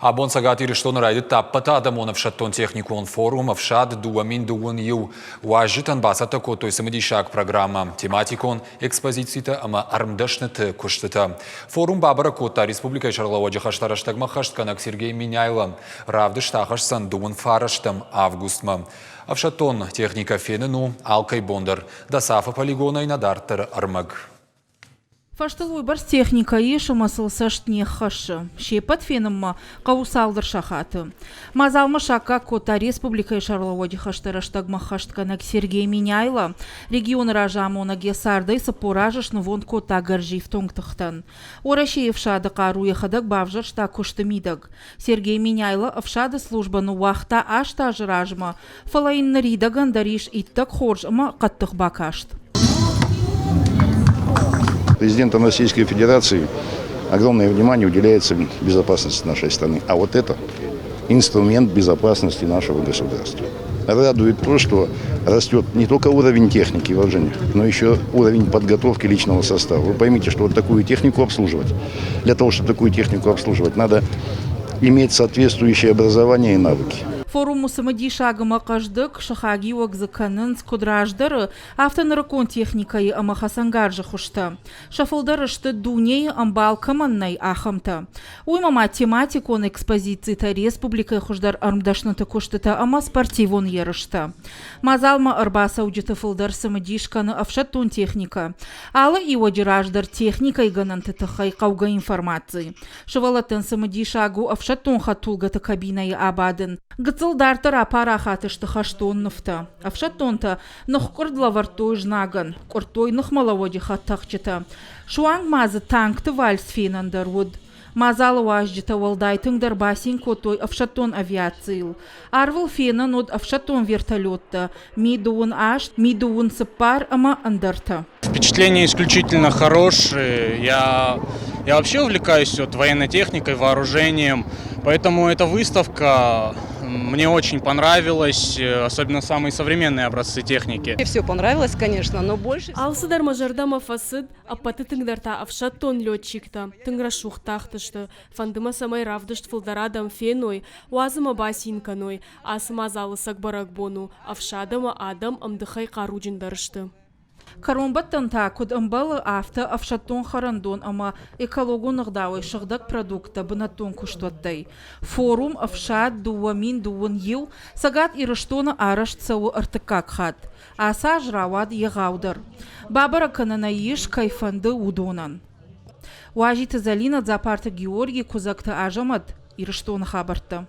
Абон Цӕгат Ирыстоны райдыдта ӕппӕтадӕмон ӕфсӕддон-техникон форум «Ӕфсад 2021». Уазджытӕн бацӕттӕ кодтой цымыдисаг программӕ, тематикон экспозицитӕ ӕмӕ ӕрмдӕсныты куыстытӕ. Форум бабӕрӕг кодта республикӕйы сӕргълӕууӕджы хӕстӕ рӕстӕгмӕ хӕстгӕнӕг Сергей Меняйло. Равдыст ахӕсдзӕн дыууын фарӕстӕм августмӕ. Ӕфсӕддон техникӕ фенын у алкӕй бон дӕр. ДОСААФ-ы полигонӕй нӕ дарддӕры ӕрмӕг. Фӕзтыл уыйбӕрц техникӕ ис ӕмӕ сыл цӕст не ххӕссы. Се ппӕт фенынмӕ хъӕуы цалдӕр сахаты. Мадзалмӕ саккаг кодта республикӕйы сӕргълӕууӕджы хӕсты рӕстӕгмӕ ххӕстгӕнӕг Сергей Меняйло. Регионы разамонӕг йӕ цардӕй 40 азы снывонд кодта гӕрзифтонг тыхтӕн. Уӕрӕсейы ӕфсады хъару йӕхӕдӕг бавзӕрста куысты мидӕг. Сергей Меняйло ӕфсады службӕ ныууагъта аст азы размӕ, фӕлӕ йын ныридӕгӕн дӕр ис иттӕг хорз ӕмӕ хъӕддых бакаст. Президентом Российской Федерации огромное внимание уделяется безопасности нашей страны. А вот это инструмент безопасности нашего государства. Радует то, что растет не только уровень техники вооружения, но еще уровень подготовки личного состава. Вы поймите, что вот такую технику обслуживать, для того, чтобы такую технику обслуживать, надо иметь соответствующее образование и навыки. Форумы цымыдисаг ӕмӕ хъӕздыг сыхагиуӕг дзы кӕнынц куыд раздӕры, афтӕ нырыккон техникӕйы ӕмӕ хӕцӕнгарзы хуызтӕ. Сӕ фылдӕр сты дунейы ӕмбал кӕмӕн нӕй, ахӕмтӕ. Уыимӕ ма тематикон экспозицитӕ, республикӕйы хуыздӕр ӕрмдӕсныты куыстытӕ ӕмӕ спортивон ерыстӕ. Мадзалмӕ ӕрбацӕуджыты фылдӕр цымыдис кӕны ӕфсӕддон техникӕ. Алы иуӕджы раздӕр техникӕйы гӕнӕнты тыххӕй хъӕугӕ информаци. Сывӕллӕттӕн цымыдисаг у ӕфсӕддон хӕдтулгӕты кабинӕйы абадын. Гыццыл дарддӕр апарахат сты хӕстон нывтӕ. Ӕфсӕддонтӕ ныхкъуырд лӕвӕрдтой знагӕн, къуырдтой ныхмӕлӕууӕджы хӕдтӕхджытӕ. Суанг ма дзы танкты вальс фенӕн дӕр уыд. Мадзалы уазджытӕ уӕлдай тынгдӕр бацин кодтой ӕфсӕддон авиацийыл. Арвыл фенӕн уыд ӕфсӕддон вертолеттӕ, Ми-дыууын аст, Ми-дыууын цыппар ӕмӕ ӕндӕртӕ. Впечатление исключительно хорошее. Я вообще увлекаюсь вот военной техникой, вооружением, поэтому эта выставка мне очень понравилась, особенно самые современные образцы техники. Мне все понравилось, конечно, но больше... Алцыдӕр мӕ зӕрдӕмӕ фӕцыд, ӕппӕты тынгдӕр та ӕфсӕддон летчиктӕ тынг рӕсугъд тахтысты. Фӕнды мӕ, цӕмӕй равдыст фылдӕр адӕм феной, уадз ӕмӕ бацин кӕной. Ацы мадзалы цӕг бӕрӕгбон у, ӕфсад ӕмӕ адӕм ӕмдыхӕй хъаруджындӕр сты. Кӕронбӕттӕн та, куыд ӕмбӕлы, афтӕ ӕфсӕддон хӕрӕндон ӕмӕ экологон ӕгъдауӕй сыгъдӕг продукттӕ бынӕттон куыстуӕттӕй. Форум «Ӕфсад 2021» Цӕгат Ирыстоны арӕзт цӕуы ӕртыккаг хатт. Ацы аз рауад егъаудӕр. Бабӕрӕг кӕнын ӕй ис, кӕй фӕнды, уыдонӕн. Уазиты Зӕлинӕ, Дзапарты Георги, Куыдзӕгты Азӕмӕт, Ирыстоны хабӕрттӕ.